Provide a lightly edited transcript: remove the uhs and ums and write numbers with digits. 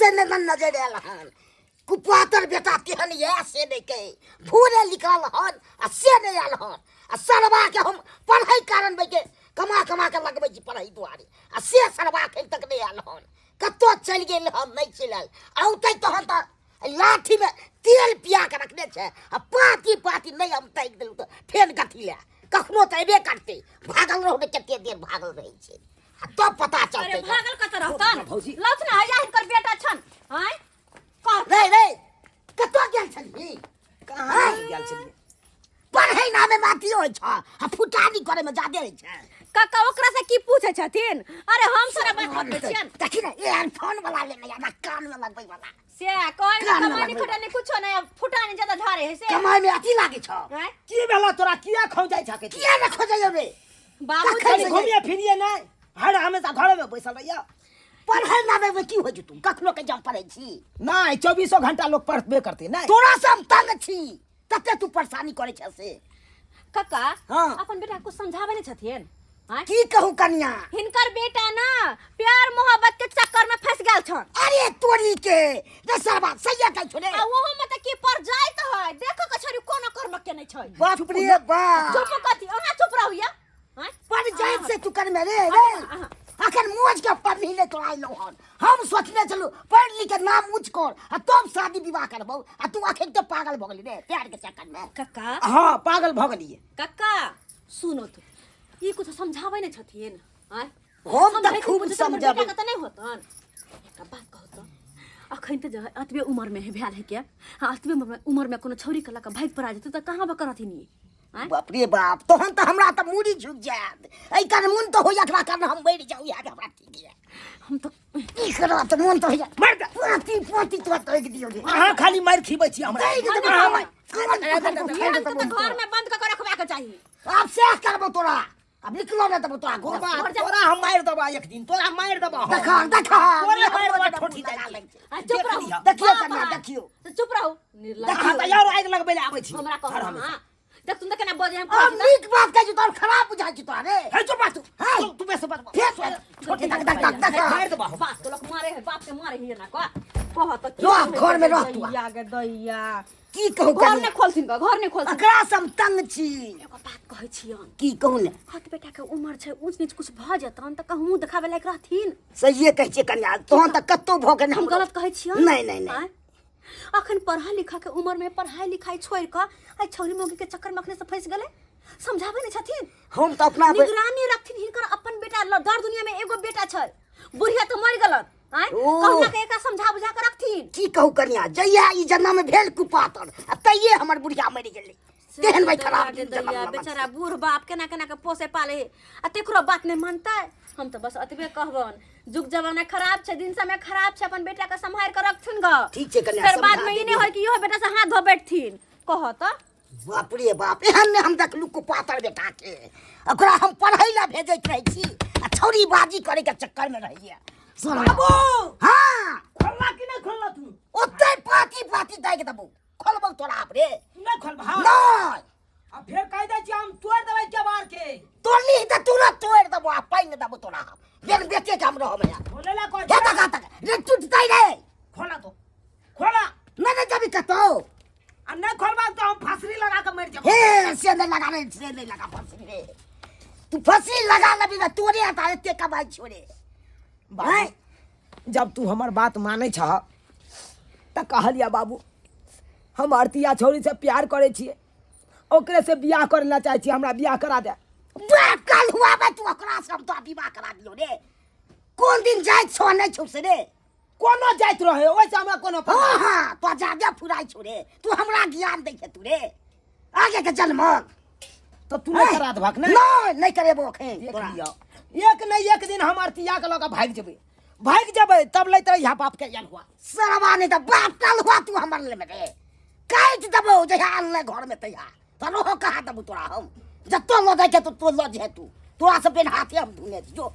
से ने नजर आयल हन। कुपातर बेटा तेहन यऽ से नहि कहे, भोरे निकलल हन आ से नहि आयल हन। आ सरबा के हम पढ़ै कारण के कमा कमा के लगबै छी पढ़ै दुआरे, आ से सरबा एखन तक नहि आयल हन। कतऽ चलि गेल हन, नहि चलि आयल। औतै तहन तऽ लाठीमे तेल पिया के रखने छै आ पाती पाती नहि हम ताकि देलहुँ तऽ फेर कथी लए। कखनो तऽ अयबे करतै। भागल रहू ने, कते देर भागल रहै छै आ तब पता अरे चलतै। भागल कतऽ रहतन? भौजी। लौथ ना, हैया हिनकर बेटा छन। आँय कह रे रे, कतऽ गेल छलही? कहाँ गेल छलियै? पढ़ै नामे माथी होइ छ आ फुटानी करे में जादे होइ छै। काका ओकरा से की पूछे छथिन? अरे हम सारा बात बतबै छियन। देखी ने, एयरफोन वाला लेने या ना कान में लगबै वाला। से कहै कान में कमानी लगबै। खटानी कुछो नहीं, अब फुटानी ज्यादा झारे है से। कमाई में अथी लागे छ। आँय? की भेला तोरा? किया खौं जाइ छ? किया ने खोजै रे बाबू? कखन कनी घुमिए फिरिए नहि, हर हमेशा घरे में बैसल रहिया। पढ़ै नामे में की होइ छै? तू कखनो के जब पढ़ै छी। नहि, चौबीसो घंटा लोक पढ़बे करतै नहि? तोरा से हम तंग छी, तते तू परेशानी करै छ से। काका। हाँ। अपन बेटा कुछ समझाबै नहीं छथिन? आँय? की कहू कनिया, हिनकर बेटा ना प्यार मोहब्बत के चक्कर में फंस गेल छन। अरे तोरी के रे, सरबा सैया कहै छो रे। आ ओहो में त की पर जाइत है, देखो के छोरी कोनो कर्म के नहीं छै। बाप रे बाप। चुप कथी, अहाँ चुप रहू या। आँय? पर जाइत से तू कर में रे रे। अहाँ। अखन मोज के पढ़नी नहीं तोरा अइलौ हन। हम सोचने छलू पढ़ लिख के नाम ऊँच कर आ तब शादी विवाह करबौ, आ तू अखन तो पागल भऽ गेली रे प्यार के चक्कर में। काका। हाँ, पागल भऽ गेलियै। काका सुनो तो, ई कुछ समझाबै नहीं छथिन? आँय? हम तऽ समझैत खूब बुझैत हमर समझाबै। बेटा के तऽ नहीं होतन। एकटा बात कहू तऽ, अखन तऽ जे अतबे उम्र में भेल है के, हाँ, अतबे उम्र में कोनो छौरी के लऽ कऽ भागि पड़ा जेतै तऽ कहाँ बकरथिन ई? आँय? बाप रे बाप, तहन तऽ हमरा तऽ मूड़ी झुकि जायत। एहि कारण मोन तऽ होइया एकरा कारण हम मरि जाउ, इएह हमरा ठीक यऽ। हम तऽ की करब तऽ मोन तऽ होइया मारि दे। पोती पोती तोरा तोड़ि दियौ रे। अहाँ खाली मारि खिबै छी हमरा। तोड़ि देबै अहाँ हम। नियम से तऽ घर में बंद कऽ के रखबाक चाही। आब सएह करबौ तोरा, अब निकलो नहीं देबो तोरा घर। गोबा, तोरा हम मारि देबा एक दिन, तोरा मारि देबा हम। देखा देखा। तोरे मारि देबा, ठोठी लगा जाइ लै छी। छै। आ चुप देख रहू। लिहऽ। देखियौ बाप कन्या, रे। देखियौ। तऽ चुप रहू निर्लज्ज। अहाँ तऽ और आगि लगबै लए आबै छी। हमरा हर कहू हमेशा। हाँ, देख तुम तऽ केना बजै हम हम कहै छी तऽ। नीक बात कहै छी तोहर खराब बुझाइ छी तोरा रे। हे चुप तू। हे। तू बेसी बजबा। फेर छोटे देख देख देख देख। मारि देबा हम। बाप के लोक मारे है, बाप के मारे है ना कह कह तऽ की रह, कहै घर में रह तू। दैया गे दैया। की कहू घर कन्या? नहि खोलथिन ग, घर नहि खोलथिन। एकरा से हम तंग छी। एगो बात कहै छियन। की कहू ने? हत बेटा के उम्र छै, ऊंच नीच कुछ भऽ जेतन तऽ कहूँ मुँह देखाबै लायक रहथिन? सहिए कहै छियै कन्या, तहन तऽ कतौ भऽ गेल। हम गलत कहै छियन? नहि नहि नहि। आँय? अखन पढ़ा लिखा के उम्र में पढ़ाई लिखाई छोड़ कऽ आई छौरी मौगी के चक्कर में अखने से फंस गेलै। समझाबै नहि छथिन? हम तऽ अपना निगरानी रखथिन हिनकर अपन बेटा ल, दर दुनिया में एगो बेटा छै, बुढ़िया तऽ मरि गेलन। आँय? ओ। कहुना के एकरा समझा बुझा के रखथिन। की कहू कन्या, जहिया ई जन्म भेल कुपातर आ तहिये हमर बुढ़िया मरि गेलै। तेहन भाई खराब दैया दिन जन्म दैया, लेलक। बेचारा बूढ़ बाप केना केना के पोसे पाले हे आ तेकरो बात नहीं मानतै। हम तऽ बस एतबे कहबन, जुग जमाना खराब छै, दिन समय खराब छै, अपन बेटा के सम्हारि के रखथिन ग। ठीक छै कन्या, फेर बाद समझा में ई देबै। नहीं होय कि इहो बेटा से हाथ धो बैठथिन। कह तऽ। बाप रे बाप, एहन ने हम देखलू कुपातर बेटा के। ओकरा हम पढ़ै लए भेजैत रहै छी आ छौरी बाजी करे के चक्कर में रहैया। बाबू। हाँ। खोलला कि नहि खोलला तू? ओते पाती पाती दागि देबौ, खोलबौ तोरा आप रे। नहि खोलबा? नहि। आ फेर कहि दै छी हम तोड़ि देबै केबाड़ के। तोड़ली तऽ तुरंत तोड़ि देबौ आ पानि देबौ तोरा हम। बेर बेचे के हम रहब यहाँ। खोले ला कहै हे छी। तक तक रे, टूटतै रे। खोला तो, खोला। नहि नहि जबी कतौ। आ नहि खोलबा तऽ हम फांसरी लगा के मरि जेबै। हे से नहि लगा रे, से नहि लगा फंसरी रे। तू फंसरी लगा लेबी ने तोरे आता एते कमाइ छौ रे। बाबू, जब तू हमर बात मानै छह तऽ कहलिया बाबू, हम आरतिया छौरी से प्यार करै छियै, ओकरे से बियाह करे ला चाहै छियै, हमरा बियाह करा दे। बाप कल हुआ बे तू ओकरा से हम तो विवाह करा दियौ रे। कोन दिन जाइत छौ नहि छौ से रे? कोनो जाइत रहे ओहिसँ हमरा कोनो हाँ हाँ, तो जादे फुराइ छौ रे। तू हमरा ज्ञान दै छै तू रे आगे के जन्म। तऽ तू नहि करा देबहक ने? नहि नहि करेबो एखन देख तोरा। लिअ, एक नहि एक दिन हम आरतिया के लऽ कऽ भागि जेबै, भागि जेबै तब लैत रहिया बाप के आयल हुआ। सरवा नहि तऽ बाप कल हुआ तू हमर लेमे रे। काटि देबौ जहिया अनले घर में तहिया तऽ रहो कहाँ देबौ तोरा हम। जतऽ लऽ जाइ छै तो लऽ जे तू, तोरा से बिन हाथे हम धुने छी जो।